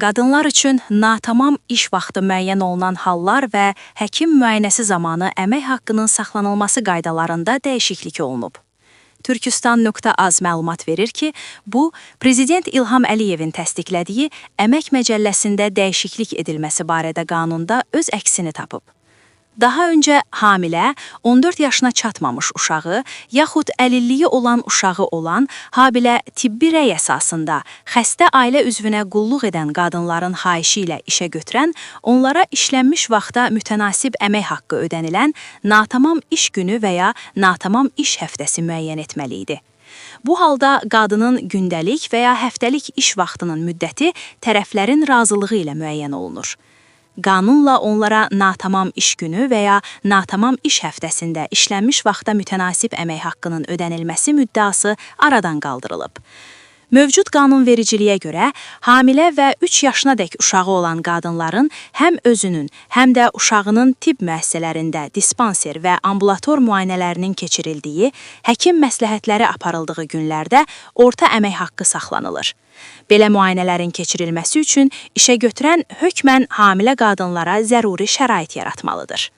Qadınlar üçün natamam iş vaxtı müəyyən olunan hallar və həkim müayinəsi zamanı əmək haqqının saxlanılması qaydalarında dəyişiklik olunub. Türkistan.az məlumat verir ki, bu, Prezident İlham Əliyevin təsdiqlədiyi Əmək Məcəlləsində dəyişiklik edilməsi barədə qanunda öz əksini tapıb. Daha öncə hamilə, 14 yaşına çatmamış uşağı, yaxud əlilliyi olan uşağı olan, habelə tibbi rəy əsasında xəstə ailə üzvünə qulluq edən qadınların xahişi ilə işə götürən, onlara işlənmiş vaxta mütənasib əmək haqqı ödənilən natamam iş günü və ya natamam iş həftəsi müəyyən etməli idi. Bu halda qadının gündəlik və ya həftəlik iş vaxtının müddəti tərəflərin razılığı ilə müəyyən olunur. Qanunla onlara natamam iş günü və ya natamam iş həftəsində işlənmiş vaxta mütənasib əmək haqqının ödənilməsi müddəası aradan qaldırılıb. Mövcud qanunvericiliyə görə hamilə və 3 yaşına dək uşağı olan qadınların həm özünün, həm də uşağının tibb müəssisələrində dispanser və ambulator müayinələrinin keçirildiyi, həkim məsləhətləri aparıldığı günlərdə orta əmək haqqı saxlanılır. Belə müayinələrin keçirilməsi üçün işə götürən hökmən hamilə qadınlara zəruri şərait yaratmalıdır.